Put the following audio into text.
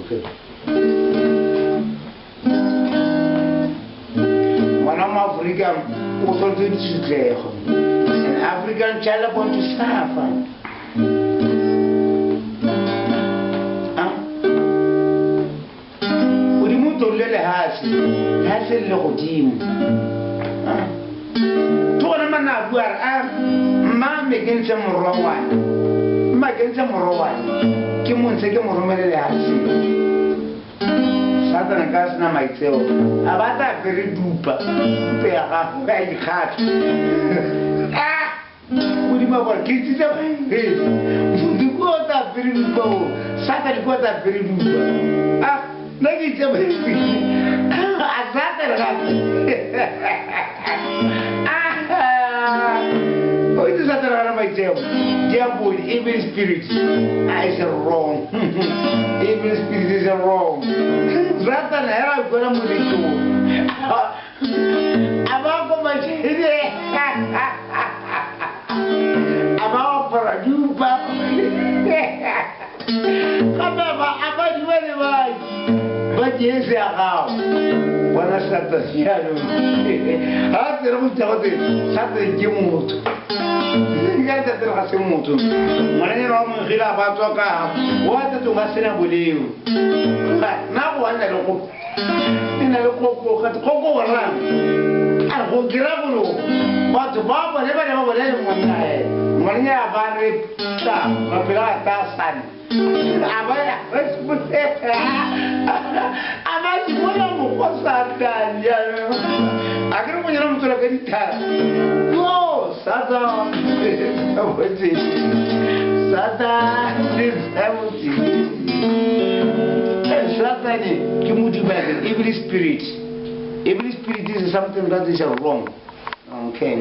Okay. Ngwana wa mo-Aforika o tshwanetse ditshutlego. An African child born to suffer. Ah? Modimo o torile lehatshe, lehatshe le le godimo. Ah? Ke gone manna a bua a re, a mma me ke ntshe morwa wa me, mma ke ntshe morwa wa me, ke mo ntshe ke mo romele lehatsheng. Satane ka a sena maitseo, a ba tla apere dupa, dupa ya gagwe a ikgatlha. Ah! Modimo a gore ke tsitse motho ko o tla apere dupa o, Satane ko o tla apere dupa. Ah, nna ke itse a Satane gape. Ah! O itse Satane ga na maitseo. Diabolo, evil spirit, ah, is wrong. Evil spirit is wrong. Satane hela a utlwela moletlo. A ba koma tšhele. A ba apara dupa. Gape a ba a ba duma le baki. Ba ke se ya gago. Bona Satane jaanong. Ga a tsere go itse gote Satane ke motho. Ka Satane ga se motho. Ngwananyana wa mongwegile a ba tswa ka wa tsetsong a sena boleo. Nna go wa nna le go e na le koko gate koko o rang. A re go kira gore batho ba bone ba ne ba bone le monna e. Ngwananyana ba re tla maphelo a ta sane. A ba a ba simolola mokgwa Satane jaanong. A ke re go nyala motswela ka dithara. Yo Satan Satan Satane ke modumedi, evil spirit. Evil spirit is something that is wrong. Okay.